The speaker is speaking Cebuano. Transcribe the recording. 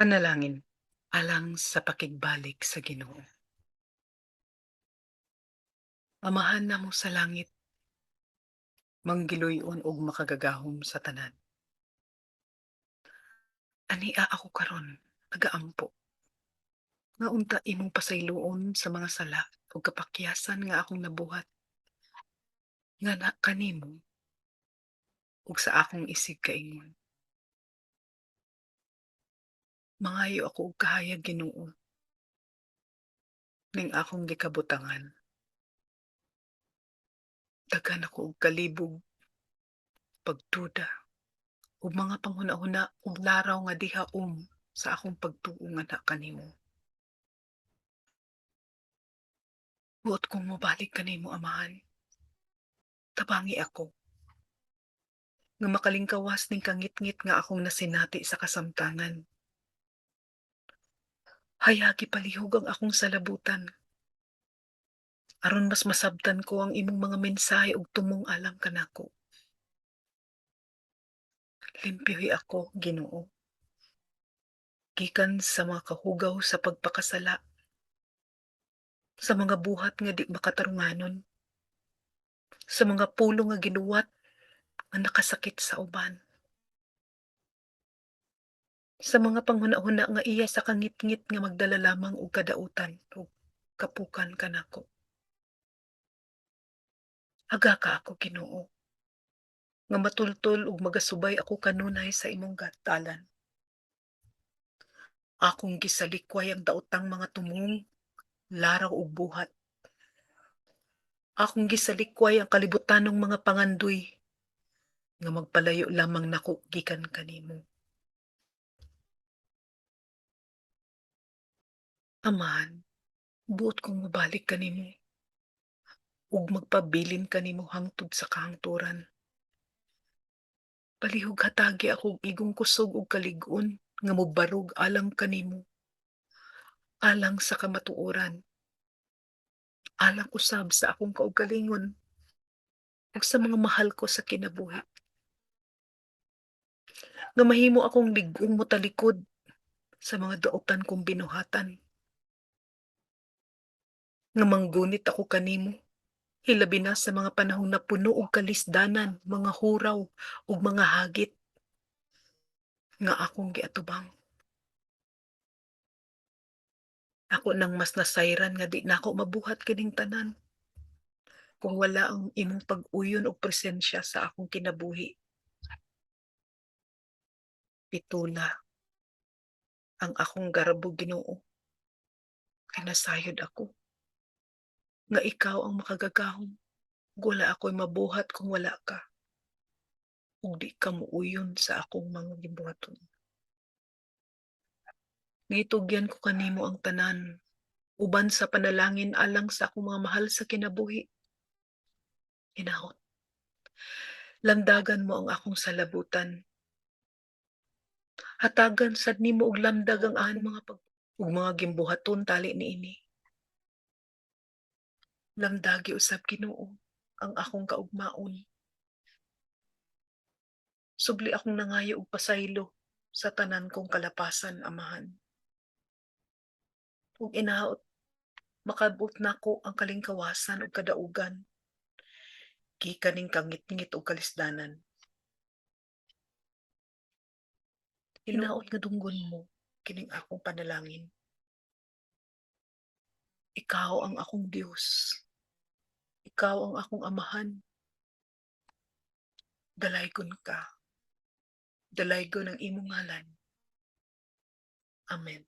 Panalangin alang sa pakigbalik sa Ginoo. Amahan namo sa langit, manggiluyon og makagagahom sa tanan. Ania ako karon nagaampo nga unta imong pasayloon sa mga sala ug kapakyasan nga akong nabuhat nga na kanimo ug sa akong isig kaingon. Mangayo ako og kahayag, Ginoo, ning akong gikabutangan. Daghan ako og kalibog, pagduda, ug mga panghuna-huna ug laraw nga dihaom sa akong pagtuo nganha kanimo. Buot kong mobalik kanimo, Amahan. Tabangi ako nga makalingkawas ning kangitngit nga akong nasinati sa kasamtangan. Hayagi palihog ang akong salabutan aron mas masabtan ko ang imong mga mensahe ug tumong alang kanako. Limpyohi ako, Ginoo, gikan sa mga kahugaw sa pagpakasala, sa mga buhat nga di makatarunganon, sa mga pulong nga ginuwat nga nakasakit sa uban, sa mga panghuna-huna nga iya sa kangitngit nga magdala lamang og kadautan ug kapukan kanako. Agaka ako, Ginoo, nga matultol ug magasubay ako kanunay sa imong dalan. Akong gisalikway ang daotang mga tumong, laraw ug buhat. Akong gisalikway ang kalibutanong mga pangandoy nga magpalayo lamang nako gikan kanimo. Amahan, buot kong mobalik kanimo ug magpabilin kanimo hangtod sa kahangturan. Palihog hatagi ako og igong kusog ug kalig-on nga mobarog alang kanimo, alang sa kamatuoran, alang usab sa akong kaugalingon ug sa mga mahal ko sa kinabuhi. Nga mahimo akong lig-ong motalikod sa mga daotan kong binuhatan. Nga manggunit ako kanimo, hilabi na sa mga panahong napuno og kalisdanan, mga huraw ug mga hagit nga akong giatubang. Ako nang mas nasayran nga di nako mabuhat kining tanan kung wala ang imong pag-uyon og presensya sa akong kinabuhi. Pitula ang akong garbo, Ginoo. Kay nasayod ako nga ikaw ang makagagahom ug wala ako'y mabuhat kung wala ka ug di ka muuyon sa akong mga gibuhaton. Gitugyan ko kanimo ang tanan uban sa panalangin alang sa akong mga mahal sa kinabuhi. Hinaot, lamdagan mo ang akong salabutan. Hatagan sad nimo og lamdag ang akong mga pag ug mga gimbuhaton tali niini. Lamdagi usab, Ginoo, ang akong kaugmaon. Subli akong nangayo og pasaylo sa tanan kong kalapasan, Amahan. Ug inaot makabot nako ang kalingkawasan ug kadaugan gikan ning kangitngit ug kalisdanan. Hinaot nga dunggon mo kining akong panalangin. Ikaw ang akong Dios. Ikaw ang akong Amahan. Dalaygon ka. Dalaygon ang imong ngalan. Amen.